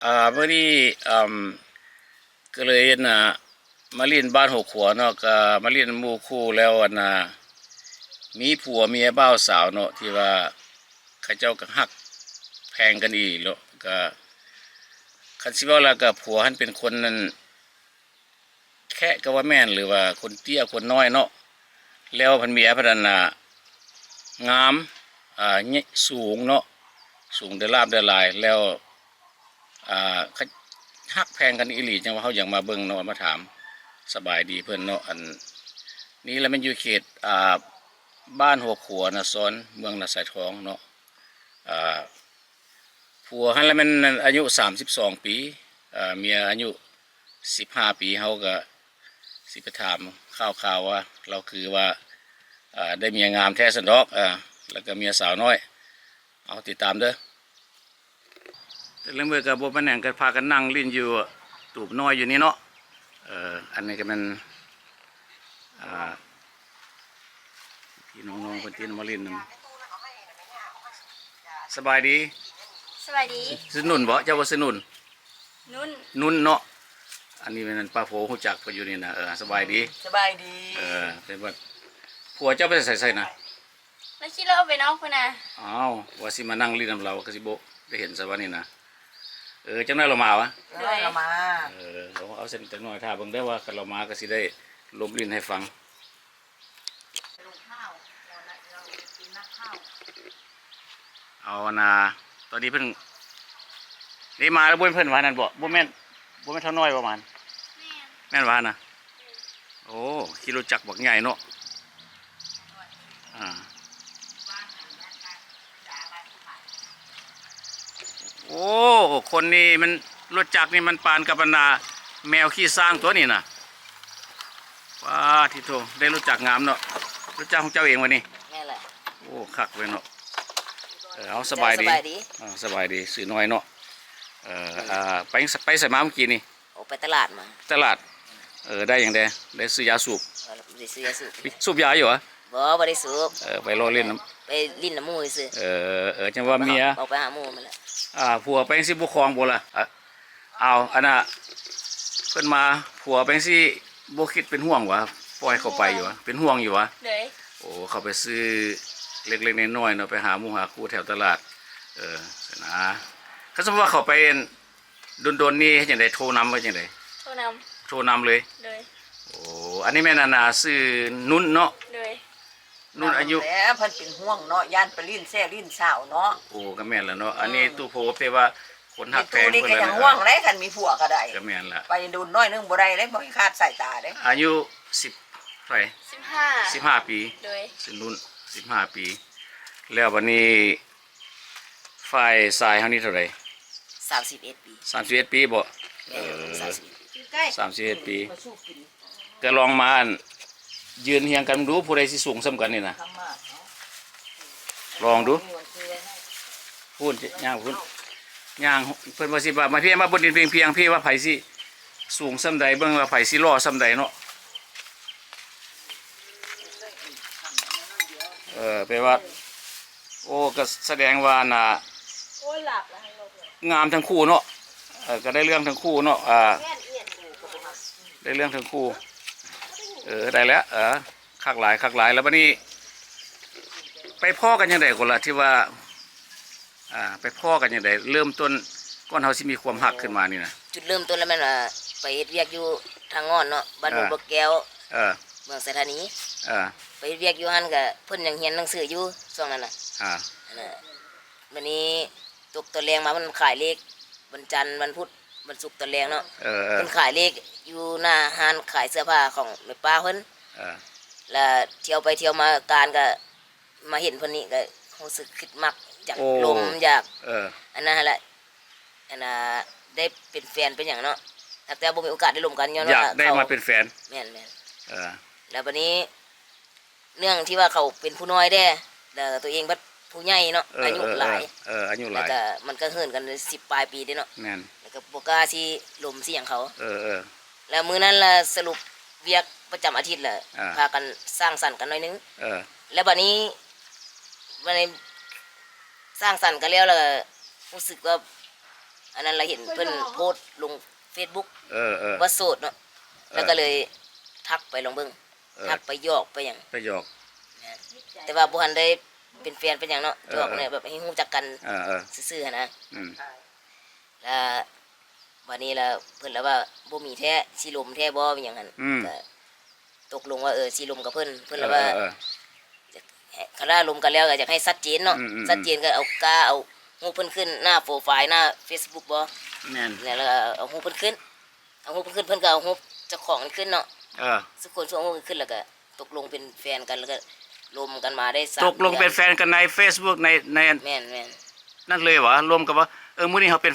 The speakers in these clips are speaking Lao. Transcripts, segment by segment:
ອ່າ ມື້ນີ້ ອ່າ ກໍເລີຍ ອັນນ່າ ມາຫຼິ້ນບ້ານຫົວຂົວເນາະ, ກໍມາຫຼິ້ນນຳໝູ່ຄູ່ແລ້ວ ອັນນ່າ ມີຜົວເມຍບ່າວສາວເນາະ ທີ່ວ່າເຂົາເຈົ້າກໍຮັກແພງກັນອີ່ຫຼີເນາະ. ກໍຄັນຊິເວົ້າແລ້ວ ກໍຜົວຫັ້ນເປັນຄົນນັ້ນ ແຄະກໍວ່າແມ່ນ ຫຼືວ່າຄົນເຕ້ຍຄົນນ້ອຍເນາະ, ແລ້ວພັນເມຍພັນອັນນ່າ ງາມ ອ່າ ຍ- ສູງເນາະ, ສູງເດີລາບເດີຫຼາຍ ແລ້ວ ອ່າ ຄັນຮັກແພງກັນອີ່ຫຼີ ຈັ່ງວ່າເຮົາຢາກມາເບິ່ງເນາະ ມາຖາມສະບາຍດີເພິ່ນເນາະ. ອັນນີ້ລະແມ່ນຢູ່ເຂດ ອ່າ ບ້ານຫົວຂົວນະຊອນ ເມືອງນາຊາຍທອງເນາະ. ອ່າ ຜົວຫັ້ນລະແມ່ນອາຍຸສາມສິບສອງປີ ເອີ ເມຍອາຍຸສິບຫ້າປີ. ເຮົາກໍຊິໄປຖາມຂ່າວໆວ່າລາວຄືວ່າ ເອີ ໄດ້ເມຍງາມແທ້ຊັ້ນດອກ ເອີ ແລ້ວກໍເມຍສາວນ້ອຍ. ເອົາ ຕິດຕາມເດີ. ແຕ່ລະມື້ກໍບໍ່ປານຫຍັງ ກໍພາກັນນັ່ງຫຼິ້ນຢູ່ຕູບນ້ອຍຢູ່ນີ້ເນາະ. ເອີ ອັນນີ້ກໍແມ່ນ ອ່າ ພີ່ນ້ອງໆເພິ່ນທີ່ມາຫຼິ້ນນຳ. ສະບາຍດີ. ສະບາຍດີ. ຊື່ນຸ່ນບໍ? ເຈົ້າບໍ່ຊື່ນຸ່ນ? ນຸ່ນ. ນຸ່ນເນາະ. ອັນນີ້ແມ່ນປ້າໂພ ຮູ້ຈັກເພິ່ນຢູ່ນີ້ນະ. ເອີ ສະບາຍດີ. ສະບາຍດີ. ເອີ ເປັນວ່າ ຜົວເຈົ້າໄປໃສໃສນະ? ລາວຂີ່ລົດອອກໄປນອກພຸ້ນນະ. ອ້າວ ວ່າຊິມານັ່ງຫຼິ້ນນຳລາວ ກໍຊິບໍ່ໄດ້ເຫັນຊະວ່ານີ້ນະ. ເອີ ຈັກໜ້ອຍລາວມາວະ? ເອີ ລາວມາ. ເອີ ເອົາ ເອົາຊັ້ນຈັກໜ້ອຍ ຖ້າເບິ່ງເດີວ່າ ຄັນລາວມາກໍຊິໄດ້ລົມຫຼິ້ນໃຫ້ຟັງ. ເອົານະ ຕອນນີ້ເພິ່ນ ນີ້ມາແລ້ວ ບໍ່ແມ່ນເພິ່ນວ່ານັ້ນບໍ? ບໍ່ແມ່ນ ບໍ່ແມ່ນທ້າວນ້ອຍບໍ່ມານ? ແມ່ນ ແມ່ນວ່ານະ? ໂອ້ ຂີ່ລົດຈັກບັກໃຫຍ່ເນາະ. ອ່າ ໂອ້ ຄົນນີ້ມັນ ລົດຈັກນີ້ມັນປານກັບບັນດາແມວຂີ່ຊ້າງຕົວນີ້ນະ. ປາທິໂທ ໄດ້ລົດຈັກງາມເນາະ. ລົດຈັກຂອງເຈົ້າເອງວະນີ້? ແມ່ນແຫຼະ. ໂອ້ ຄັກເວີຍເນາະ. ເອີ ເອົາ ສະບາຍດີ. ເຈົ້າ ສະບາຍດີ. ເອີ ສະບາຍດີ ຊື່ນ້ອຍເນາະ. ເອີ ອືມ ອ່າ ໄປ ໄປໃສມາເມື່ອກີ້ນີ້? ອອກໄປຕະຫຼາດມາ. ຕະຫຼາດ. ເອີ ໄດ້ຫຍັງແດ່? ໄດ້ຊື້ຢາສູບ. ເອີ ໄດ້ຊື້ຢາສູບ. ສູບຢາຢູ່ຫວາ? ບໍ່ ບໍ່ໄດ້ສູບ. ເອີ ໄປລໍ້ຫຼິ້ນນຳ ໄປຫຼິ້ນນຳໝູ່ຊື່. ເອີ ເອີ ຈັ່ງວ່າເມຍ ອອກໄປຫາໝູ່ຫັ້ນແຫຼະ. ອ່າ ຜົວໄປຈັ່ງຊີ້ບໍ່ຄອງບໍ່ລະ? ເອົາ ອັນນ່າ ເພິ່ນມາ ຜົວໄປຈັ່ງຊີ້ບໍ່ຄິດເປັນຫ່ວງຫວາ? ປ່ອຍເຂົາໄປຢູ່ຫວາ? ເປັນຫ່ວງຢູ່ຫວາ? ໂດຍ. ໂອ້ ເຂົາໄປຊື້ເລັກໆນ້ອຍໆເນາະ ໄປຫາໝູ່ຫາຄູ່ແຖວຕະຫຼາດ. ເອີ ຊັ້ນນະ ຄັນສົມມຸດວ່າເຂົາໄປ ອັນ ດົນໆນີ້ເຮັດຈັ່ງໃດ? ໂທນຳວ່າຈັ່ງໃດ? ໂທນຳ. ໂທນຳເລີຍ? ໂດຍ. ໂອ້ ອັນນີ້ແມ່ນ ອັນນ່າ ຊື່ນຸ່ນເນາະ? ໂດຍ. ນຸ່ນອາຍຸ ແລ້ວເພິ່ນເປັນຫ່ວງເນາະ ຢ້ານໄປຫຼິ້ນແຊຫຼິ້ນສາວເນາະ. ໂອ້ ກໍແມ່ນແຫຼະເນາະ. ອືມ ອັນນີ້ຕູ້ໂພ ແຕ່ວ່າຄົນຮັກແພງເພິ່ນ ກໍຍັງຫ່ວງເດ້ ຄັນມີຜົວກໍໄດ້. ກໍແມ່ນລະ ໄປດົນໜ້ອຍໜຶ່ງບໍ່ໄດ້ເດ້ ບໍ່ໃຫ້ຂາດສາຍຕາເດ້. ອາຍຸສິບເທົ່າໃດ? ສິບຫ້າ. ສິບຫ້າປີ. ໂດຍ. ຊື່ນຸ່ນ ສິບຫ້າປີ. ແລ້ວບັດນີ້ ຝ່າຍຊາຍເຮົານີ້ເທົ່າໃດ? ສາມສິບເອັດປີ. ສາມສິບເອັດປີບໍ? ແມ່ນ ເອີ ສາມສິບເອັດ ສາມສິບເອັດປີ. ກໍລອງມາ ອັນ ຢືນຮຽງກັນດູ ຜູ້ໃດຊິສູງສ່ຳກັນນີ້ນະ. ລອງດູ. ພຸ້ນ ຍ່າງພຸ້ນ ຍ່າງ ເພິ່ນວ່າຊິວ່າ ມາເພ ມາບົນດິນພຽງໆ ເພວ່າໃຜຊິສູງສ່ຳໃດ ເບິ່ງວ່າໃຜຊິຫຼໍ່ສ່ຳໃດເນາະ. ເອີ ແປວ່າ ໂອ້ ກໍສະແດງວ່າ ອັນນ່າ ໂອ້ຍ ຫຼັບລະ ງາມທັງຄູ່ເນາະ. ເອີ ກໍໄດ້ເລື່ອງທັງຄູ່ເນາະ. ອ່າ ແມ່ນ ອີ່ຫຍັງຢູ່ກໍບໍ່ຮັບ ໄດ້ເລື່ອງທັງຄູ່. ເອີ ໄດ້ແລ້ວ. ເອີ ຄັກຫຼາຍ ຄັກຫຼາຍ. ແລ້ວບັດນີ້ ໄປພໍ້ກັນຈັ່ງໃດກໍລະ ທີ່ວ່າ ອ່າ ໄປພໍ້ກັນຈັ່ງໃດ? ເລີ່ມຕົ້ນ ກ່ອນເຮົາຊິມີຄວາມຮັກຂຶ້ນມານີ້ນະ. ຈຸດເລີ່ມຕົ້ນລະແມ່ນວ່າ ໄປເຮັດວຽກຢູ່ທ່າງ່ອນເນາະ ບ້ານ ເອີ ໂນນບົກແກ້ວ ເອີ ເມືອງໄຊທານີ. ເອີ ໄປເຮັດວຽກຢູ່ຫັ້ນ ກະເພິ່ນຍັງຮຽນໜັງສືຢູ່ຊ່ວງນັ້ນນະ. ອ່າ ອັນນະ ບາດນີ້ຕົກຕອນແລງມາ ເພິ່ນຂາຍເລກ ວັນຈັນ ວັນພຸດ ວັນສຸກຕອນແລງເນາະ. ເອີ ເອີ ເພິ່ນຂາຍເລກຢູ່ໜ້າຮ້ານຂາຍເສື້ອຜ້າຂອງແມ່ປ້າເພິ່ນ. ເອີ ລະທ່ຽວໄປທ່ຽວມາ ການກະ ມາເຫັນເພິ່ນນີ້ກໍຮູ້ສຶກຄິດມັກ ຢາກ ໂອ້ ລົມ ຢາກ ເອີ ອັນນັ້ນຫັ້ນແຫຼະ ອັນນ່າ ໄດ້ເປັນແຟນເປັນຫຍັງເນາະ. ຫາກແຕ່ບໍ່ມີໂອກາດໄດ້ລົມກັນ ຍ້ອນວ່າຢາກໄດ້ມາເປັນແຟນ. ແມ່ນໆ. ເອີ ແລ້ວບັດນີ້ ເນື່ອງທີ່ວ່າເຂົາເປັນຜູ້ນ້ອຍແດ່ ແລ້ວຕົວເອງພັດຜູ້ໃຫຍ່ເນາະ ເອີ ອາຍຸຫຼາຍ ເອີ ອາຍຸຫຼາຍ ແລ້ວກໍມັນກໍເຫີນກັນສິບປາຍປີເດ້ເນາະ. ແມ່ນ. ແລ້ວກໍບໍ່ກ້າຊິລົມຊິຫຍັງເຂົາ. ເອີ ເອີ ແລ້ວມື້ນັ້ນລະສະຫຼຸບວຽກປະຈຳອາທິດລະ ອ່າ ພາກັນສ້າງສັນກັນໜ້ອຍໜຶ່ງ. ເອີ ແລ້ວບາດນີ້ ບາດນີ້ສ້າງສັນກັນແລ້ວລະ ຮູ້ສຶກວ່າ ອັນນັ້ນລະເຫັນເພິ່ນໂພສລົງເຟສບຸກ ເອີໆ ວ່າໂສດເນາະ ເອີ ລະກະເລີຍທັກໄປລອງເບິ່ງ ເອີ ທັກໄປຫຍອກໄປຫຍັງ ໄປຫຍອກ ແມ່ນ ແຕ່ວ່າບໍ່ທັນໄດ້ເປັນແຟນເປັນຫຍັງເນາະ ເອີໆ ຫຍອກແນວແບບໃຫ້ຮູ້ຈັກກັນ ເອີໆ ຊື່ໆຫັ້ນນະ ອືມ ລະບາດນີ້ລະເພິ່ນລະວ່າບໍ່ມີແທ້ ຊິລົມແທ້ບໍ່ ອີຫຍັງຫັ້ນ ອືມ ກະຕົກລົງວ່າ ເອີ ຊິລົມກັບເພິ່ນ ເພິ່ນລະວ່າ ເອີໆ ຄັນວ່າລົມກັນແລ້ວກະຢາກໃຫ້ຊັດເຈນເນາະ ອືມໆໆ ຊັດເຈນກະເອົາກາ ເອົາຮູບເພິ່ນຂຶ້ນໜ້າໂປຣໄຟລ໌ ໜ້າເຟສບຸກບໍ່ ແມ່ນ ແລ້ວກະເອົາຮູບເພິ່ນຂຶ້ນ ເອົາຮູບເພິ່ນຂຶ້ນ ເພິ່ນກະເອົາຮູບເຈົ້າຂອງນັ້ນຂຶ້ນເນາະ ເອີ ຊຸຄົນຊຸເອົາຮູບຂຶ້ນ ແລ້ວກະຕົກລົງເປັນແຟນກັນ ແລ້ວກະລົມກັນມາໄດ້ສາມເດືອນ ຕົກລົງເປັນແຟນກັນໃນເຟສບຸກ ໃນ ໃນ ແມ່ນໆ ນັ້ນເລີຍຫວາ ລົມກັນວ່າ ເອີ ມື້ນີ້ເຮົາເປັນ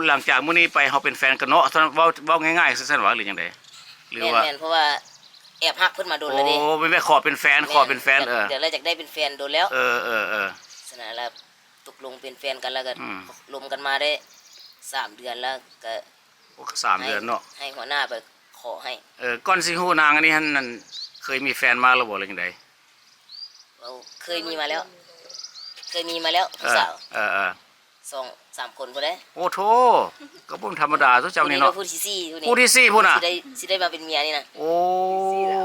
ຫຼັງຈາກມື້ນີ້ໄປເຮົາເປັນແຟນກັນເນາະ ເວົ້າ ເວົ້າງ່າຍໆ ຊັ້ນໆຫວາ ຫຼືຈັ່ງໃດ ຫຼືວ່າ ແມ່ນໆ ເພາະວ່າແອບຮັກເພິ່ນມາດົນແລ້ວເດ້ ໂອ້ ແມ່ນ ຂໍເປັນແຟນ ແມ່ນ ຂໍເປັນແຟນ ເອີ ແຕ່ລະຢາກໄດ້ເປັນແຟນດົນແລ້ວ ເອີໆໆ ສະນັ້ນລະຕົກລົງເປັນແຟນກັນ ແລ້ວກະ ອືມ ລົມກັນມາໄດ້ສາມເດືອນ ແລ້ວກະ ໂອ້ ສາມເດືອນເນາະ ໃຫ້ຫົວໜ້າໄປຂໍໃຫ້ ເອີ ກ່ອນຊິຮູ້ນາງອັນນີ້ຫັ້ນ ເຄີຍມີແຟນມາແລ້ວບໍ່ ຫຼືຈັ່ງໃດ ເອີ ເຄີຍມີມາແລ້ວ ເຄີຍມີມາແລ້ວ ເອີ ຜູ້ສາວ ເອີໆ ສອງສາມຄົນພຸ້ນເດ້ ໂອ້ໂທ້ ກະບໍ່ທຳມະດາຕົວະເຈົ້ານີ້ເນາະ ຜູ້ທີສີ່ ຜູ້ທີສີ່ພຸ້ນນະ ຊິໄດ້ ຊິໄດ້ມາເປັນເມຍນີ້ນະ ໂອ້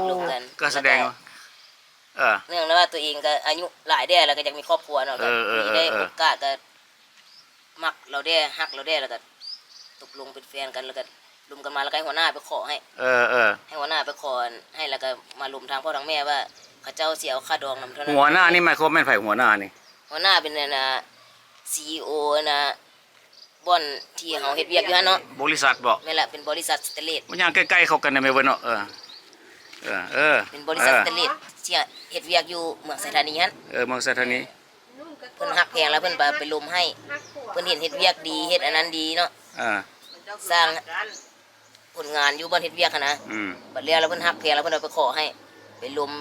ລົມກັນ ກະສະແດງ ແລ້ວກະ ເອີ ເນື່ອງໃນວ່າຕົວເອງກະອາຍຸຫຼາຍແດ່ ແລ້ວກະຢາກມີຄອບຄົວເນາະ ເອີໆໆ ກະມີໄດ້ໂອກາດກະມັກລາວແດ່ ຮັກລາວແດ່ ແລ້ວກະຕົກລົງເປັນແຟນກັນ ແລ້ວກະລົມກັນມາ ແລ້ວກະໃຫ້ຫົວໜ້າໄປຂໍໃຫ້ ເອີໆ ໃຫ້ຫົວໜ້າໄປຂໍໃຫ້ ແລ້ວກະມາລົມທາງພໍ່ທາງແມ່ວ່າເຂົາເຈົ້າຊິເອົາຄ່າດອງນຳເທົ່ານັ້ນ ຫົວໜ້ານີ້ໝາຍຄວາມແມ່ນໃຜ ຫົວໜ້ານີ້ ຫົວໜ້າເປັນອັນນ່າ ຊີອີໂອ ອັນນ່າ ບ່ອນທີ່ເຮົາເຮັດວຽກຢູ່ຫັ້ນເນາະ ບໍລິສັດບໍ ແມ່ນລະ ເປັນບໍລິສັດສະເຕນເລດ ມັນຍ່າງໃກ້ໆເຂົ້າກັນໄດ້ແມ່ນບໍ່ເນາະ ເອີ ເອີ ເອີ ເປັນບໍລິສັດ ເອີ ສະເຕນເລດ ທີ່ເຮັດວຽກຢູ່ເມືອງໄຊທານີຫັ້ນ ເອີ ເມືອງໄຊທານີ ເພິ່ນຮັກແພງແລ້ວເພິ່ນໄປລົມໃຫ້ ເພິ່ນເຫັນເຮັດວຽກດີ ເຮັດອັນນັ້ນດີເນາະ ເອີ ສ້າງ ຜົນງານຢູ່ບ່ອນເຮັດວຽກຫັ້ນນະ ອືມ ບັດແລ້ວລະເພິ່ນຮັກແພງລະເພິ່ນເອົາໄປຂໍໃຫ້ ໄປລົມ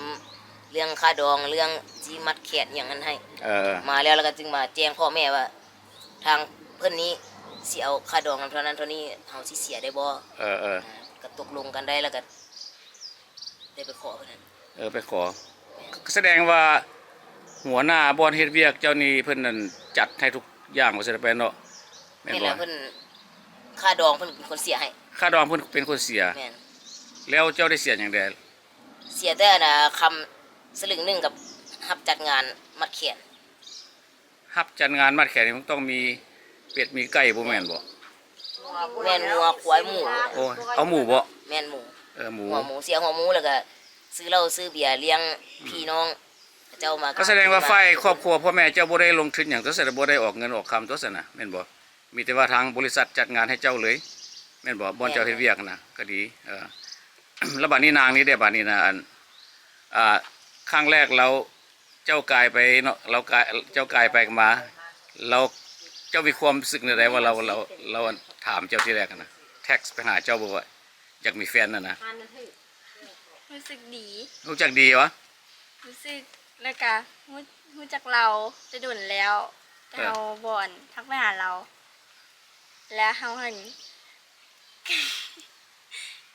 ເລື່ອງຄ່າດອງ ເລື່ອງຊິມັດແຂນອີ່ຫຍັງຫັ້ນໃຫ້ ເອີ ມາແລ້ວລະກະຈຶ່ງມາແຈ້ງພໍ່ແມ່ວ່າ ທາງເພິ່ນນີ້ຊິເອົາຄ່າດອງນຳເທົ່ານັ້ນເທົ່ານີ້ ເຮົາຊິເສຍໄດ້ບໍ່ ເອີໆ ກະຕົກລົງກັນໄດ້ລະກະໄດ້ໄປຂໍເພິ່ນຫັ້ນ ເອີ ໄປຂໍ ສະແດງວ່າຫົວໜ້າບ່ອນເຮັດວຽກເຈົ້ານີ້ເພິ່ນນັ້ນຈັດໃຫ້ທຸກຢ່າງວ່າຊັ້ນໄປເນາະ ແມ່ນບໍ່ ແມ່ນລະ ເພິ່ນ ຄ່າດອງເພິ່ນເປັນຄົນເສຍໃຫ້ ຄ່າດອງເພິ່ນເປັນຄົນເສຍ ແມ່ນ ແລ້ວເຈົ້າໄດ້ເສຍຫຍັງແດ່ ເສຍແຕ່ອັນນ່າ ຄຳສະລຶງໜຶ່ງກັບຮັບຈັດງານມັດແຂນ ຮັບຈັດງານມັດແຂນນີ້ມັນຕ້ອງມີເປັດມີໄກ່ບໍ່ແມ່ນບໍ່ ແມ່ນງົວຄວາຍໝູ ໂອ້ ເອົາໝູບໍ່ ແມ່ນໝູ ເອີ ໝູ ຫົວໝູ ເສຍຫົວໝູ ແລ້ວກະຊື້ເຫຼົ້າຊື້ເບຍລ້ຽງ ອືມ ພີ່ນ້ອງ ເຂົາເຈົ້າມາ ກະສະແດງວ່າຝ່າຍຄອບຄົວພໍ່ແມ່ເຈົ້າບໍ່ໄດ້ລົງທຶນຫຍັງ ຕົວະຊັ້ນ ບໍ່ໄດ້ອອກເງິນອອກຄຳຕົວະຊັ້ນນະ ແມ່ນບໍ່ ມີແຕ່ວ່າທາງບໍລິສັດຈັດງານໃຫ້ເຈົ້າເລີຍ ແມ່ນບໍ່ ບ່ອນເຈົ້າເຮັດວຽກຫັ້ນນະ ກະດີ ເອີ ລະບາດນີ້ນາງນີ້ເດ້ ບາດນີ້ນະ ອັນ ອ່າ ຄັ້ງແລກລາວ ເຈົ້າກາຍໄປເນາະ ລາວກາຍ ເຈົ້າກາຍໄປມາ ລາວ ເຈົ້າມີຄວາມຮູ້ສຶກແນວໃດວ່າລາວ ລາວ ລາວຖາມເຈົ້າທີແລກຫັ້ນນະ ເທັກໄປຫາເຈົ້າບໍ່ວ່າຢາກມີແຟນຫັ້ນນະ ຮູ້ສຶກດີ ຮູ້ຈັກດີຫວາ ຮູ້ສຶກ ແລ້ວກະຮູ້ ຮູ້ຈັກລາວແຕ່ດົນແລ້ວ ແຕ່ ເອີ ເຮົາບໍ່ທັກໄປຫາລາວ ແລ້ວເຮົາຫັ້ນ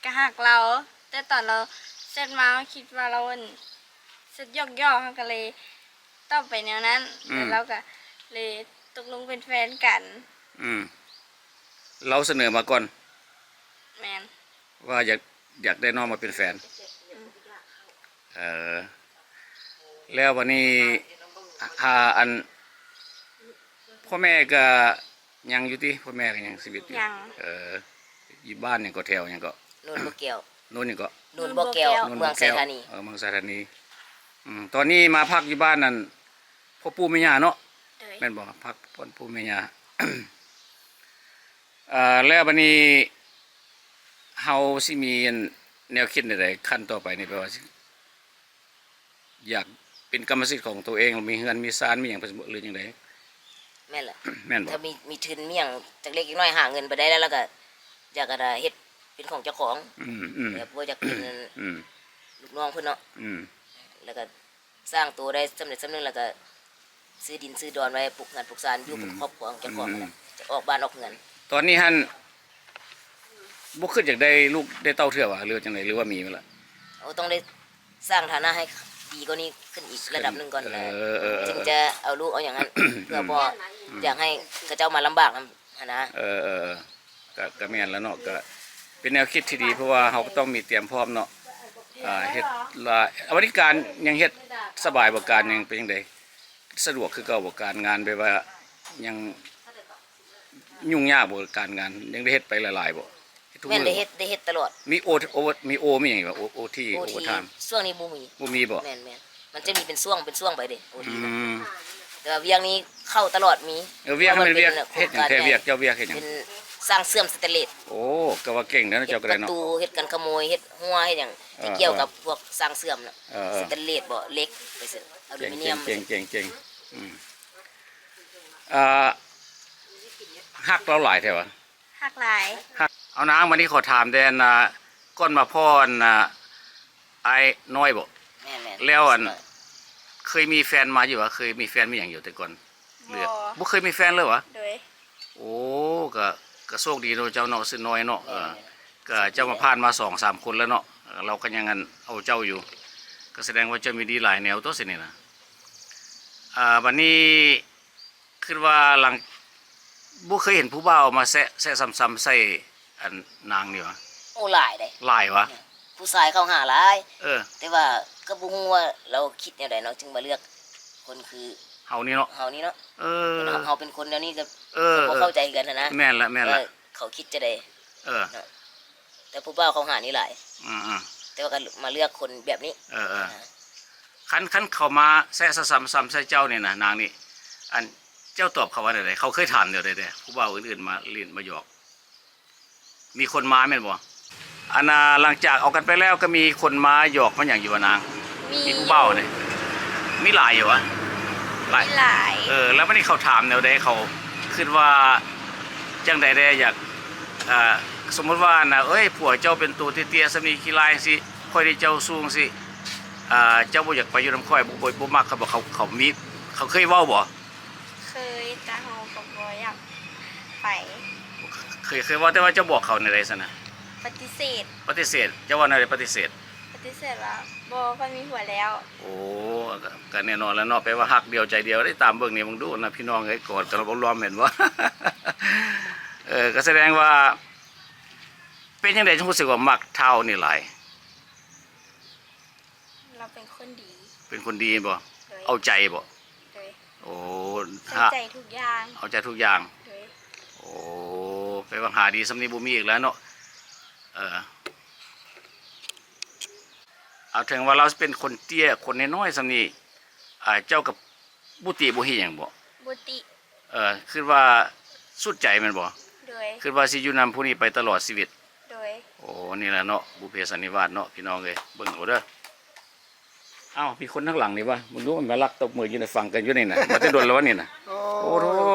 ກະຮັກລາວ ແຕ່ຕອນລາວແຊັດມາ ເຮົາຄິດວ່າລາວອັນ ແຊັດຢອກໆ ເຮົາກະເລີຍຕອບໄປແນວນັ້ນ ອືມ ແລ້ວລາວກະເລີຍຕົກລົງເປັນແຟນກັນ ອືມ ລາວສະເໜີມາກ່ອນ ແມ່ນ ວ່າຢາກ ຢາກໄດ້ນ້ອງມາເປັນແຟນ ອືມ ເອີ ແລ້ວບາດນີ້ ຫາ ອັນ ພໍ່ແມ່ກະຍັງຢູ່ຕິ ພໍ່ແມ່ກະຍັງຊີວິດຢູ່ ຍັງ ເອີ ຢູ່ບ້ານຫຍັງເກາະ ແຖວຫຍັງເກາະ ໂນນບໍ່ແກ້ວ ໂນນຫຍັງເກາະ ໂນນບໍ່ແກ້ວ ໂນນບໍ່ແກ້ວ ເມືອງໄຊທານີ ເອີ ເມືອງໄຊທານີ ອືມ ຕອນນີ້ມາພັກຢູ່ບ້ານນັ້ນ ພໍ່ປູ່ແມ່ຍ່າເນາະ ໂດຍ ແມ່ນບໍ່ ພັກບ່ອນປູ່ແມ່ຍ່າ ເອີ ແລ້ວບາດນີ້ ເຮົາຊິມີອັນ ແນວຄິດແນວໃດ ຂັ້ນຕໍ່ໄປນີ້ ແປວ່າຊິ ຢາກເປັນກຳມະສິດຂອງໂຕເອງ ມີເຮືອນມີຊານ ມີຫຍັງ ຫຼືຈັ່ງໃດ ແມ່ນລະ ແມ່ນບໍ່ ຖ້າມີ ມີທຶນມີຫຍັງຈັກເລັກຈັກນ້ອຍ ຫາເງິນໄປໄດ້ແລ້ວ ແລ້ວກະຢາກ ອາ ເຮັດເປັນຂອງເຈົ້າຂອງ ອືມໆ ແບບບໍ່ຢາກເປັນ ອືມ ລູກນ້ອງເພິ່ນເນາະ ອືມ ແລ້ວກະສ້າງໂຕໄດ້ສຳເລັດສຳໜຶ່ງ ແລ້ວກະ ຊື້ດິນຊື້ດອນໄວ້ ປຸກເຮືອນປຸກຊານ ຢູ່ ອືມ ເປັນຄອບຄົວຂອງເຈົ້າຂອງ ອືມ ແລ້ວ ອອກບ້ານອອກເຮືອນ ຕອນນີ້ຫັ້ນ ບໍ່ຄິດຢາກໄດ້ລູກໄດ້ເຕົ້າເທື່ອຫວາ ຫຼືວ່າຈັ່ງໃດ ຫຼືວ່າມີແລ້ວ ໂອ ຕ້ອງໄດ້ສ້າງຖານະໃຫ້ດີກວ່ານີ້ຂຶ້ນອີກລະດັບໜຶ່ງກ່ອນ ເອີ ເອີ ເອີ ຈຶ່ງຈະເອົາລູກເອົາຫຍັງຫັ້ນ ເພື່ອບໍ່ ອືມ ຢາກໃຫ້ເຂົາເຈົ້າມາລຳບາກນຳ ຫັ້ນນະ. ເອີໆ ກະ ກະແມ່ນແລ້ວເນາະ ກະເປັນແນວຄິດທີ່ດີ ເພາະວ່າເຮົາກໍຕ້ອງມີຕຽມພ້ອມເນາະ. ອ່າ ເຮັດລາຍ ອາ ບັດນີ້ການຍັງເຮັດສະບາຍບໍ່? ການຍັງເປັນຈັ່ງໃດ? ສະດວກຄືເກົ່າບໍ່? ການງານແບບວ່າຍັງຫຍຸ້ງຍາກບໍ່? ການງານຍັງໄດ້ເຮັດໄປຫຼາຍໆບໍ່? ເຮັດທຸກມື້ບໍ່? ແມ່ນ ໄດ້ເຮັດ ໄດ້ເຮັດຕະຫຼອດ. ມີໂອ ໂອ ມີໂອ ມີຫຍັງບໍ່? ໂອ ໂອທີ ໂອທີ ໂອເວີທາມ ຊ່ວງນີ້ບໍ່ມີ. ບໍ່ມີບໍ່? ແມ່ນໆ ມັນຈະມີເປັນຊ່ວງ ເປັນຊ່ວງໄປເດ້ ໂອທີ ອືມ ແຕ່ວ່າວຽກນີ້ເຂົ້າຕະຫຼອດມີ. ເອີ ວຽກມັນເປັນວຽກເຮັດຫຍັງແທ້? ວຽກ ເຈົ້າວຽກເຮັດຫຍັງ? ເປັນຊ່າງເຊື່ອມສະແຕນເລດ. ໂອ້ ກໍວ່າເກັ່ງແລ້ວເນາະ ເຈົ້າກໍໄດ້ເນາະ. ຮັດປະຕູ ເຮັດກັນຂະໂມຍ ເຮັດຮົ້ວ ເຮັດຫຍັງ ເອີ ທີ່ກ່ຽວກັບພວກຊ່າງເຊື່ອມເນາະ. ເອີໆ ສະແຕນເລດບໍ່ ເຫຼັກ ໄປເຊີນ ອາລູມີນຽມ. ເກັ່ງໆໆໆ ອືມ ອ່າ ຮັກລາວຫຼາຍແທ້ຫວາ? ຮັກຫຼາຍ. ຮັກ ເອົານາງ ບັດນີ້ຂໍຖາມແດ່ນະ ກ່ອນມາພໍ້ອັນນະ ອ້າຍນ້ອຍບໍ? ແມ່ນໆ ແລ້ວອັນ ເຄີຍມີແຟນມາຢູ່ຫວາ? ເຄີຍມີແຟນມີຫຍັງຢູ່ແຕ່ກ່ອນ? ບໍ່ ເຫຼືອ ບໍ່ເຄີຍມີແຟນເລີຍຫວາ? ໂດຍ. ໂອ້ ກະ ກະໂຊກດີເນາະເຈົ້າເນາະ ຊື່ນ້ອຍເນາະ. ເອີ ແມ່ນໆ ກະເຈົ້າມາຜ່ານມາສອງສາມຄົນແລ້ວເນາະ ເອີ ລາວກໍຍັງອັນເອົາເຈົ້າຢູ່ ກະສະແດງວ່າເຈົ້າມີດີຫຼາຍແນວຕົວະ ຊີ້ນີ້ນະ. ອ່າ ບັດນີ້ ຄິດວ່າຫຼັງ ບໍ່ເຄີຍເຫັນຜູ້ບ່າວມາແຊະ ແຊະຊຳໆໃສ່ອັນນາງນີ້ຫວາ? ໂອ້ ຫຼາຍເດ້. ຫຼາຍຫວາ? ຜູ້ຊາຍເຂົ້າຫາຫຼາຍ. ເອີ ແຕ່ວ່າກໍບໍ່ຮູ້ວ່າລາວຄິດແນວໃດເນາະ ຈຶ່ງມາເລືອກຄົນຄືເຮົານີ້ເນາະ ເຮົານີ້ເນາະ. ເອີ ເຮົາ ເຮົາເປັນຄົນແນວນີ້ກໍ ເອີ ກໍບໍ່ເຂົ້າໃຈຄືກັນຫັ້ນນະ. ແມ່ນລະ ແມ່ນລະ. ເອີ ເຂົາຄິດຈັ່ງໃດ? ເອີ ເນາະ ແຕ່ຜູ້ບ່າວເຂົ້າຫານີ້ຫຼາຍ. ອືມໆ ແຕ່ວ່າກໍມາເລືອກຄົນແບບນີ້. ເອີໆ ຄັນ ຄັນເຂົາມາແຊະຊະຊຳຊຳໃສ່ເຈົ້ານີ້ນະ ນາງນີ້ ອັນ ເຈົ້າຕອບເຂົາວ່າແນວໃດ? ເຂົາເຄີຍຖາມແນວໃດແດ່? ຜູ້ບ່າວອື່ນໆມາຫຼິ້ນມາຫຍອກ ມີຄົນມາແມ່ນບໍ່? ອັນນ່າ ຫຼັງຈາກອອກກັນໄປແລ້ວ ກໍມີຄົນມາຫຍອກມາຫຍັງຢູ່ຫວານາງ? ມີ ມີຜູ້ບ່າວນີ້ ມີຫຼາຍຢູ່ຫວາ? ຫຼາຍ ມີຫຼາຍ. ເອີ ແລ້ວບັດນີ້ເຂົາຖາມແນວໃດ? ເຂົາຄິດວ່າຈັ່ງໃດແດ່? ຢາກ ອ່າ ສົມມຸດວ່ານະ ເອີຍ ຜົວເຈົ້າເປັນໂຕເຕ້ຍໆສ່ຳນີ້ ຂີ້ລ້າຍຈັ່ງຊີ້ ຂ້ອຍນີ້ເຈົ້າສູງຊີ້ ອ່າ ເຈົ້າບໍ່ຢາກໄປຢູ່ນຳຂ້ອຍ ບໍ່ ບໍ່ ບໍ່ມັກເຂົາບໍ່? ເຂົາ ເຂົາມີ ເຂົາເຄີຍເວົ້າບໍ່? ເຄີຍ ແຕ່ເຮົາກໍບໍ່ຢາກໄປ. ເຄີຍ ເຄີຍເວົ້າ ແຕ່ວ່າເຈົ້າບອກເຂົາແນວໃດຊັ້ນນະ? ປະຕິເສດ. ປະຕິເສດ ເຈົ້າເວົ້າແນວໃດ? ປະຕິເສດ ປະຕິເສດວ່າ ບໍ່ ຂ້ອຍມີຜົວແລ້ວ. ໂອ້ ກະ ກະແນ່ນອນແລ້ວເນາະ ແປວ່າຮັກດຽວໃຈດຽວເດ້. ຕາມເບິ່ງນີ້ ເບິ່ງດູນະ ພີ່ນ້ອງເອີຍ ກອດກັນລ້ອມໆແມ່ນບໍ່? ເອີ ກະສະແດງວ່າ ເປັນຈັ່ງໃດຈຶ່ງຮູ້ສຶກວ່າມັກທ້າວນີ້ຫຼາຍ? ລາວເປັນຄົນດີ. ເປັນຄົນດີແມ່ນບໍ່? ໂດຍ. ເອົາໃຈບໍ່? ໂດຍ. ໂອ້ ໃສ່ໃຈທຸກຢ່າງ. ເອົາໃຈທຸກຢ່າງ. ໂດຍ. ໂອ້ ແປວ່າຫາດີສ່ຳນີ້ບໍ່ມີອີກແລ້ວເນາະ. ເອີ ເອົາ ເຖິງວ່າລາວຊິເປັນຄົນເຕ້ຍ ຄົນນ້ອຍໆສ່ຳນີ້ ອ່າ ເຈົ້າກໍບໍ່ຕິບໍ່ຮີຫຍັງບໍ? ບໍ່ຕິ. ເອີ ຄິດວ່າສຸດໃຈແມ່ນບໍ່? ໂດຍ. ຄິດວ່າຊິຢູ່ນຳຜູ້ນີ້ໄປຕະຫຼອດຊີວິດ? ໂດຍ. ໂອ້ ນີ້ແຫຼະເນາະ ບຸບເພສັນນິວາດເນາະ ພີ່ນ້ອງເອີຍ ເບິ່ງເອົາເດີ. ອ້າວ ມີຄົນທາງຫຼັງນີ້ຫວາ? ເບິ່ງດູ ມາລັກຕົບມືຢູ່ໃນ ຟັງກັນຢູ່ນີ້ນະ ມາແຕ່ດົນແລ້ວຫວານີ້ນະ. ໂອ້ ໂອ້ໂທ້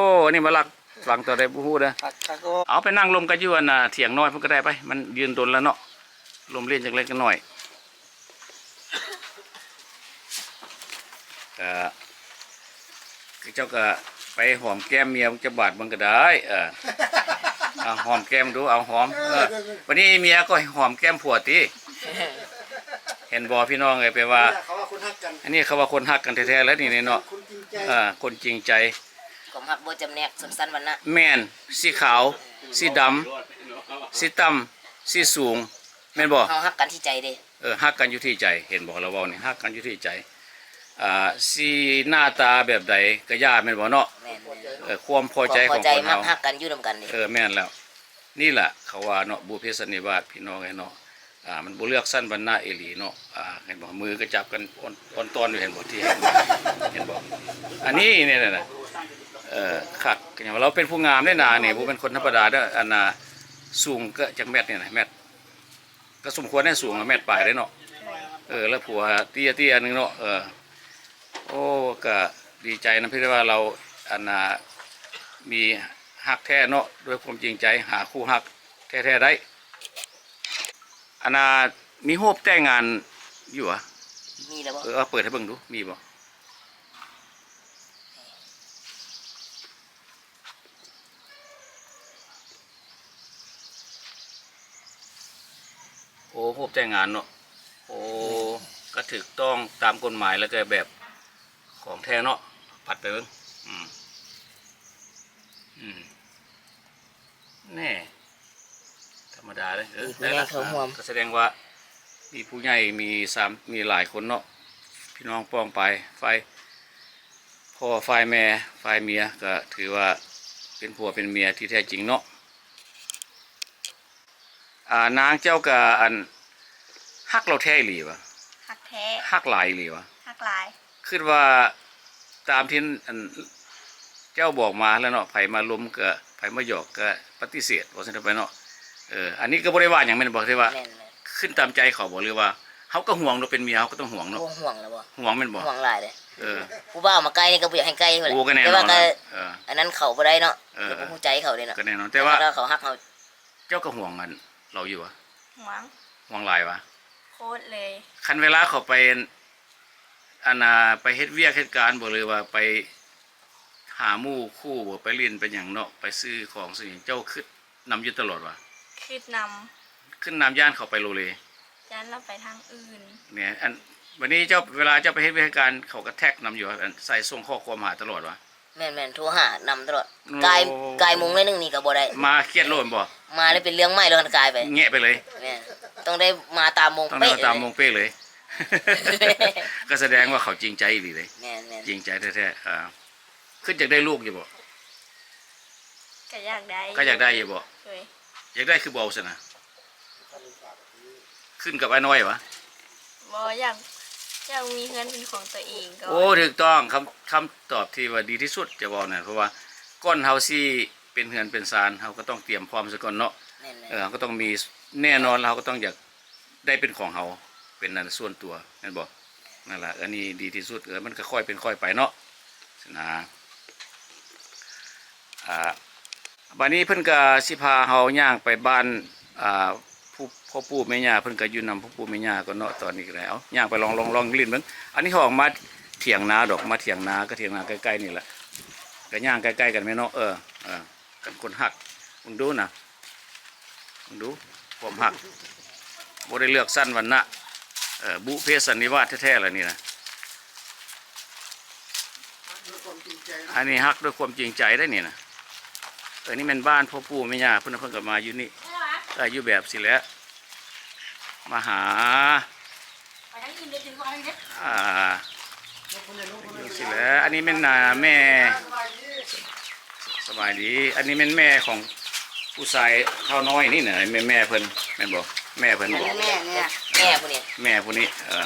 ອັນນີ້ມາລັກຟັງຕອນໃດບໍ່ຮູ້ເດີ. ຄັກໆ ເອົາ ໄປນັ່ງລົມກັນຢູ່ອັນນ່າ ຖຽງນ້ອຍພຸ້ນກໍໄດ້ໄປ ມັນຢືນດົນແລ້ວເນາະ ລົມຫຼິ້ນຈັກເລັກຈັກນ້ອຍ. ກະ ເຈົ້າກະໄປຫອມແກ້ມເມຍຈັກບາດເບິ່ງກະໄດ້. ເອີ ເອົາຫອມແກ້ມດູ ເອົາຫອມ. ເອີ ບາດນີ້ເມຍກໍໃຫ້ຫອມແກ້ມຜົວຕິ. ເຫັນບໍ່ພີ່ນ້ອງເອີຍ ແປວ່າ ເຂົາວ່າຄົນຮັກກັນ ອັນນີ້ເຂົາວ່າຄົນຮັກກັນແທ້ໆແລ້ວນີ້ເນາະ. ຄົນຈິງໃຈ ເອີ ຄົນຈິງໃຈ ຄວາມຮັກບໍ່ຈຳແນກຊົນຊັ້ນວັນນະ. ແມ່ນ ສີຂາວ ສີດຳ ສີຕ່ຳ ສີສູງ ແມ່ນບໍ່? ເຮົາຮັກກັນທີ່ໃຈເດ້. ເອີ ຮັກກັນຢູ່ທີ່ໃຈ ເຫັນບໍ່ລາວເວົ້ານີ້ ຮັກກັນຢູ່ທີ່ໃຈ. ອ່າ ສີໜ້າຕາແບບໃດກະຢ່າ ແມ່ນບໍ່ເນາະ? ແມ່ນໆ ເອີ ຄວາມພໍໃຈຂອງຄົນເຮົາ ຄວາມພໍໃຈມັກຮັກກັນຢູ່ນຳກັນເດ້. ເອີ ແມ່ນແລ້ວ ນີ້ລະເຂົາວ່າເນາະ ບຸບເພສັນນິວາດ ພີ່ນ້ອງເອີຍເນາະ. ອ່າ ມັນບໍ່ເລືອກຊັ້ນວັນນະອີ່ຫຼີເນາະ. ອ່າ ເຫັນບໍ່ ມືກໍຈັບກັນອ່ອນ ອ່ອນຕອນຢູ່ ເຫັນບໍ່ ທີ່ເຫັນ ເຫັນບໍ່? ອັນນີ້ນີ້ນະ ເອີ ຄັກ ກະຍັງວ່າລາວເປັນຜູ້ງາມເດ້ນານີ້ ບໍ່ແມ່ນຄົນທຳມະດາເດີ. ອັນນ່າ ສູງກະຈັກແມັດນີ້ນະ ແມັດ ກໍສົມຄວນໃຫ້ສູງແມັດປາຍເດ້ເນາະ. ເອີ ແລ້ວຜົວເຕ້ຍໆໜຶ່ງເນາະ. ເອີ ໂອ້ ກະດີໃຈນຳທີ່ໄດ້ວ່າລາວ ອັນນ່າ ມີຮັກແທ້ເນາະ ດ້ວຍຄວາມຈິງໃຈ ຫາຄູ່ຮັກແທ້ໆໄດ້. ອັນນ່າ ມີຮູບແຕ່ງງານຢູ່ຫວາ? ມີແລ້ວບໍ່? ເອີ ເອົາເປີດໃຫ້ເບິ່ງດູ ມີບໍ່? ໂອ້ ຮູບແຕ່ງງານເນາະ. ໂອ້ ກະຖືກຕ້ອງຕາມກົດໝາຍ ແລ້ວກະແບບຂອງແທ້ເນາະ. ປັດໄປເບິ່ງ ອືມ ອືມ. ແນ່ ທຳມະດາເດ້. ເອີ ມີຜູ້ໃຫຍ່ເຂົ້າຮ່ວມ ກໍສະແດງວ່າມີຜູ້ໃຫຍ່ ມີສາມ ມີຫຼາຍຄົນເນາະ ພີ່ນ້ອງປ້ອງປາຍ ຝ່າຍພໍ່ ຝ່າຍແມ່ ຝ່າຍເມຍ ກໍຖືວ່າເປັນຜົວເປັນເມຍທີ່ແທ້ຈິງເນາະ. ອ່າ ນາງເຈົ້າກໍ ອັນ ຮັກລາວແທ້ອີ່ຫຼີຫວາ? ຮັກແທ້. ຮັກຫຼາຍອີ່ຫຼີຫວາ? ຮັກຫຼາຍ. ຄິດວ່າຕາມທີ່ ອັນ ເຈົ້າບອກມາແລ້ວເນາະ ໃຜມາລົມກໍ ໃຜມາຫຍອກກໍປະຕິເສດ ວ່າຊັ້ນໄປເນາະ. ເອີ ອັນນີ້ກໍບໍ່ໄດ້ວ່າຫຍັງແມ່ນບໍ່? ທີ່ວ່າ ແມ່ນໆ ຂຶ້ນຕາມໃຈເຂົາບໍ່ ຫຼືວ່າເຮົາກໍຫວງເນາະ ເປັນເມຍເຮົາກໍຕ້ອງຫວງເນາະ? ໂອ້ ຫວງແລ້ວບໍ່? ຫວງແມ່ນບໍ່? ຫວງຫຼາຍເດ້. ເອີ ຜູ້ບ່າວມາໃກ້ນີ້ກໍບໍ່ຢາກໃຫ້ໃກ້ພຸ້ນແຫຼະ. ໂອ້ ກໍແນ່ນອນ. ແຕ່ວ່າກໍ ເອີ ອັນນັ້ນເຂົາບໍ່ໄດ້ເນາະ. ເອີ ເຂົາບໍ່ຮູ້ໃຈເຂົາເດ້ເນາະ. ກໍແນ່ນອນ ແຕ່ວ່າ ແຕ່ວ່າຖ້າເຂົາຮັກເຮົາ ເຈົ້າກໍຫວງ ອັນ ລາວຢູ່ຫວາ? ຫວງ. ຫວງຫຼາຍຫວາ? ໂຄດເລີຍ. ຄັນເວລາເຂົາໄປ ອັນ ອັນນ່າ ໄປເຮັດວຽກເຮັດການບໍ່ ຫຼືວ່າໄປຫາໝູ່ຄູ່ບໍ່ ໄປຫຼິ້ນໄປຫຍັງເນາະ ໄປຊື້ຂອງຊື້ຫຍັງ ເຈົ້າຄຶດນຳຢູ່ຕະຫຼອດຫວາ? ຄຶດນຳ. ຄຶດນຳ ຢ້ານເຂົາໄປໂລເລ? ຢ້ານລາວໄປທາງອື່ນ. ແມ່ນ. ອັນ ບັດນີ້ເຈົ້າ ເວລາເຈົ້າໄປເຮັດວຽກເຮັດການ ເຂົາກໍແທັກນຳຢູ່ ອັນ ໃສ່ສົ່ງຂໍ້ຄວາມຫາຕະຫຼອດຫວາ? ແມ່ນໆ ໂທຫານຳຕະຫຼອດ. ໂອ້ ກາຍ ກາຍໂມງໜ້ອຍໜຶ່ງນີ້ກໍບໍ່ໄດ້ ມາຄຽດໂລດແມ່ນບໍ່? ມາແລ້ວເປັນເລື່ອງໃໝ່ໂລດ ຄັນກາຍໄປ ແງະໄປເລີຍ. ແມ່ນ ຕ້ອງໄດ້ມາຕາມໂມງ ຕ້ອງໄດ້ມາຕາມໂມງເປະເລີຍ. ກໍສະແດງວ່າເຂົາຈິງໃຈອີ່ຫຼີເດ້. ແມ່ນໆ ຈິງໃຈແທ້ໆ. ອ່າ ຄິດຢາກໄດ້ລູກຢູ່ບໍ່? ກໍຢາກໄດ້ ກໍຢາກໄດ້ຢູ່ບໍ່? ໂດຍ. ຢາກໄດ້ຄືບໍ່ຊັ້ນນະ? ຂຶ້ນກັບອ້າຍນ້ອຍຫວາ? ບໍ່ ຢາກ ຢາກມີເຮືອນເປັນຂອງຕົວເອງກ່ອນ. ໂອ້ ຖືກຕ້ອງ. ຄຳ ຄຳຕອບທີ່ວ່າດີທີ່ສຸດຈະເວົ້ານັ້ນ ເພາະວ່າກ່ອນເຮົາຊິເປັນເຮືອນເປັນຊານ ເຮົາກໍຕ້ອງຕຽມພ້ອມຊະກ່ອນເນາະ. ແມ່ນໆ. ເອີ ເຮົາກໍຕ້ອງມີ ແນ່ນອນ ເຮົາກໍຕ້ອງຢາກໄດ້ເປັນຂອງເຮົາ ເປັນອັນສ່ວນຕົວ ແມ່ນບໍ່? ນັ້ນລະ ອັນນີ້ດີທີ່ສຸດ. ເອີ ມັນກໍຄ່ອຍເປັນຄ່ອຍໄປເນາະ ນະ. ອ່າ ບາດນີ້ເພິ່ນກໍຊິພາເຮົາຍ່າງໄປບ້ານ ອ່າ ຜູ້ ພໍ່ປູ່ແມ່ຍ່າ ເພິ່ນກໍຢູ່ນຳພໍ່ປູ່ແມ່ຍ່າກ່ອນເນາະ. ຕອນນີ້ກໍໄດ້ ເອົາ ຍ່າງໄປລອງ ລອງ ລອງຫຼິ້ນເບິ່ງ. ອັນນີ້ເຮົາອອກມາຖຽງນາດອກ ມາຖຽງນາ ກໍຖຽງນາໃກ້ໆນີ້ແຫຼະ ກໍຍ່າງໃກ້ໆກັນແມ່ນເນາະ. ເອີ ເອີ ກັນຄົນຮັກ ເບິ່ງດູນະ ເບິ່ງດູ ຄວາມຮັກ ບໍ່ໄດ້ເລືອກຊັ້ນວັນນະ ເອີ ບຸເພສັນນິວາດແທ້ໆລະນີ້ນະ. ອັນນີ້ຮັກດ້ວຍຄວາມຈິງໃຈໄດ໋ນີ້ນະ. ເອີ ນີ້ແມ່ນບ້ານພໍ່ປູ່ແມ່ຍ່າເພິ່ນນະ ເພິ່ນກໍມາຢູ່ນີ້ ເອີ ຢູ່ແບບຊີ້ແຫຼະ ມາຫາ ອ່າ ຢູ່ຊີ້ແຫຼະ. ອັນນີ້ແມ່ນ ອ່າ ແມ່ ສະບາຍດີ. ອັນນີ້ແມ່ນແມ່ຂອງຜູ້ຊາຍເຖົ້ານ້ອຍນີ້ນະ ແມ່ນແມ່ເພິ່ນແມ່ນບໍ່? ແມ່ເພິ່ນບໍ່? ແມ່ ແມ່ ແມ່ຜູ້ນີ້ ແມ່ຜູ້ນີ້.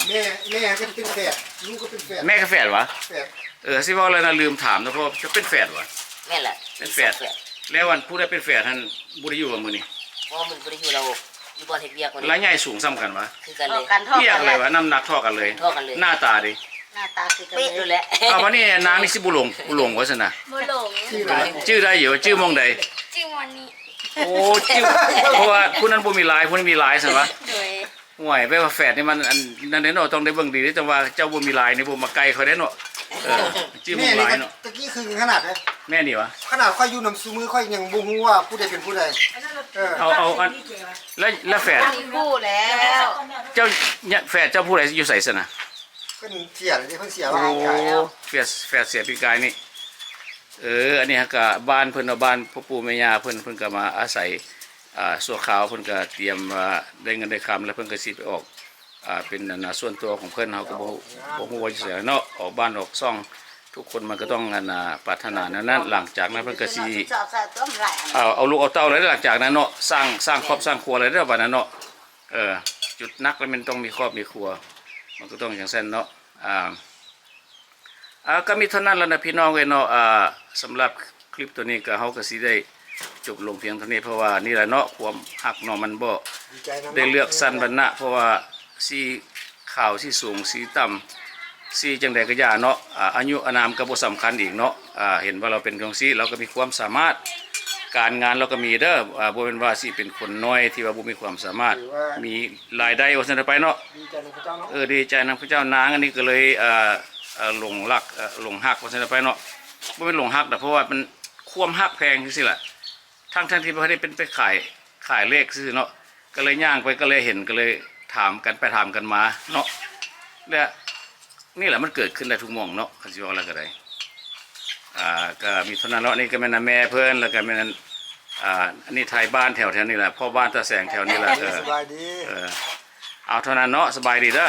ເອີ ແມ່ ແມ່ກໍເປັນແຝດ ລູກກໍເປັນແຝດ. ແມ່ກໍແຝດຫວາ? ແຝດ. ເອີ ຊິເວົ້າແລ້ວນະ ລືມຖາມນະ ເພາະວ່າເປັນແຝດຫວາ? ແມ່ນແຫຼະ ເປັນແຝດ. ແມ່ນແຝດ. ແລ້ວອັນຜູ້ໃດເປັນແຝດຫັ້ນບໍ່ໄດ້ຢູ່ຫວາມື້ນີ້? ບໍ່ ມື້ນີ້ບໍ່ໄດ້ຢູ່ ລາວຢູ່ບ່ອນເຮັດວຽກ. ລາວໃຫຍ່ສູງສ່ຳກັນຫວາ? ຄືກັນເລີຍ ເທົ່າກັນເລີຍຫວາ? ນ້ຳໜັກເທົ່າກັນເລີຍ? ເທົ່າກັນເລີຍ. ໜ້າຕາເດ? ໜ້າຕາຄືກັນເລີຍ. ເປັນຢູ່ແຫຼະ. ເອົາ ບາດນີ້ນາງນີ້ຊິບໍ່ຫຼົງ ບໍ່ຫຼົງວ່າຊັ້ນນະ? ບໍ່ຫຼົງ. ຈື່ໄດ້ຢູ່ ຈື່ໝ່ອງໃດ? ຈື່ໝ່ອງນີ້. ໂອ້ ຈື່ ເພາະວ່າຜູ້ນັ້ນບໍ່ມີລາຍ ຜູ້ນີ້ມີລາຍຊັ້ນຫວາ? ໂດຍ. ໂອ້ຍ ແປວ່າແຝດນີ້ມັນອັນນັ້ນເດ້ເນາະ ຕ້ອງໄດ້ເບິ່ງດີເດ້. ແຕ່ວ່າເຈົ້າບໍ່ມີລາຍນີ້ບໍ່ມາໃກ້ຂ້ອຍເດ້ເນາະ. ເອີ ຈື່ໝ່ອງລາຍເນາະ. ແມ່ນີ້ກໍຕະກີ້ຄືຂະໜາດເດ້. ແມ່ນີ້ຫວາ? ຂະໜາດຂ້ອຍຢູ່ນຳຊຸມື້ຂ້ອຍຍັງບໍ່ຮູ້ວ່າຜູ້ໃດເປັນຜູ້ໃດ. ເອີ ເອົາ ເອົາ ອັນ ແລ້ວ ແລ້ວແຝດ ຮູ້ແລ້ວ. ເຈົ້າ ແຝດເຈົ້າຜູ້ໃດຢູ່ໃສຊັ້ນນະ? ເພິ່ນເສຍແລ້ວເດ້ ເພິ່ນເສຍວ່າງກາຍແລ້ວ. ໂອ້ ແຝດ ແຝດເສຍປີກາຍນີ້. ເອີ ອັນນີ້ຫາກະບ້ານເພິ່ນເນາະ ບ້ານພໍ່ປູ່ແມ່ຍ່າເພິ່ນ ເພິ່ນກໍມາອາໄສ ອ່າ ຊົ່ວຄາວ. ເພິ່ນກໍຕຽມວ່າໄດ້ເງິນໄດ້ຄຳແລ້ວ ເພິ່ນກໍຊິໄປອອກ ອ່າ ເປັນອັນນ່າສ່ວນຕົວຂອງເພິ່ນ. ເຮົາກໍບໍ່ ບໍ່ຮູ້ວ່າຢູ່ໃສເນາະ ອອກບ້ານອອກຊ່ອງ ທຸກຄົນມັນກໍຕ້ອງອັນນ່າປາດຖະໜາແນວນັ້ນ. ຫຼັງຈາກນັ້ນເພິ່ນກໍຊິ ເອົາ ເອົາລູກເອົາເຕົ້າແລ້ວ ຫຼັງຈາກນັ້ນເນາະ ສ້າງ ສ້າງຄອບສ້າງຄົວແລ້ວເດີ້ ບາດນັ້ນເນາະ. ເອີ ຈຸດໜັກແລ້ວແມ່ນຕ້ອງມີຄອບມີຄົວ ມັນກໍຕ້ອງຈັ່ງຊັ້ນເນາະ. ອ່າ ອ່າ ກໍມີເທົ່ານັ້ນແຫຼະນະພີ່ນ້ອງເອີຍເນາະ. ອ່າ ສຳລັບຄລິບໂຕນີ້ກໍ ເຮົາກໍຊິໄດ້ຈົບລົງພຽງເທົ່ານີ້ ເພາະວ່ານີ້ແຫຼະເນາະ ຄວາມຮັກເນາະ ມັນບໍ່ ດີໃຈນຳ ໄດ້ເລືອກຊັ້ນວັນນະ ເພາະວ່າສີຂາວ ສີສູງ ສີຕ່ຳ ສີຈັ່ງໃດກໍຢ່າເນາະ. ອ່າ ອາຍຸອານາມກໍບໍ່ສຳຄັນອີກເນາະ. ອ່າ ເຫັນວ່າລາວເປັນຈັ່ງຊີ້ ລາວກໍມີຄວາມສາມາດ ການງານລາວກໍມີເດີ້. ອ່າ ບໍ່ແມ່ນວ່າຊິເປັນຄົນນ້ອຍທີ່ວ່າບໍ່ມີຄວາມສາມາດ ຖືວ່າ ມີລາຍໄດ້ວ່າຊັ້ນໄປເນາະ. ດີໃຈນຳເຂົາເຈົ້າເນາະ. ເອີ ດີໃຈນຳເຂົາເຈົ້າ. ນາງອັນນີ້ກໍເລີຍ ອ່າ ອ່າ ຫຼົງຮັກ ເອີ ຫຼົງຮັກວ່າຊັ້ນໄປເນາະ. ບໍ່ແມ່ນຫຼົງຮັກດອກ ເພາະວ່າມັນຄວາມຮັກແພງຈັ່ງຊີ້ລະ ທັງໆທີ່ບໍ່ໄດ້ເປັນໄປຂາຍ ຂາຍເລກຊື່ໆເນາະ. ກໍເລີຍຍ່າງໄປ ກໍເລີຍເຫັນ ກໍເລີຍຖາມກັນໄປຖາມກັນມາເນາະ. ແລະ ນີ້ແຫຼະ ມັນເກີດຂຶ້ນໄດ້ທຸກໝ່ອງເນາະ ຄັນຊິເວົ້າແລ້ວກໍໄດ້. ອ່າ ກໍມີເທົ່ານັ້ນເນາະ. ນີ້ກໍແມ່ນແມ່ເພິ່ນ ແລ້ວກໍແມ່ນ ອ່າ ອັນນີ້ໄທບ້ານແຖວໆນີ້ແຫຼະ ພໍ່ບ້ານຕາແສງແຖວນີ້ແຫຼະ. ເອີ ສະບາຍດີ. ເອີ ເອົາເທົ່ານັ້ນເນາະ ສະບາຍດີເດີ.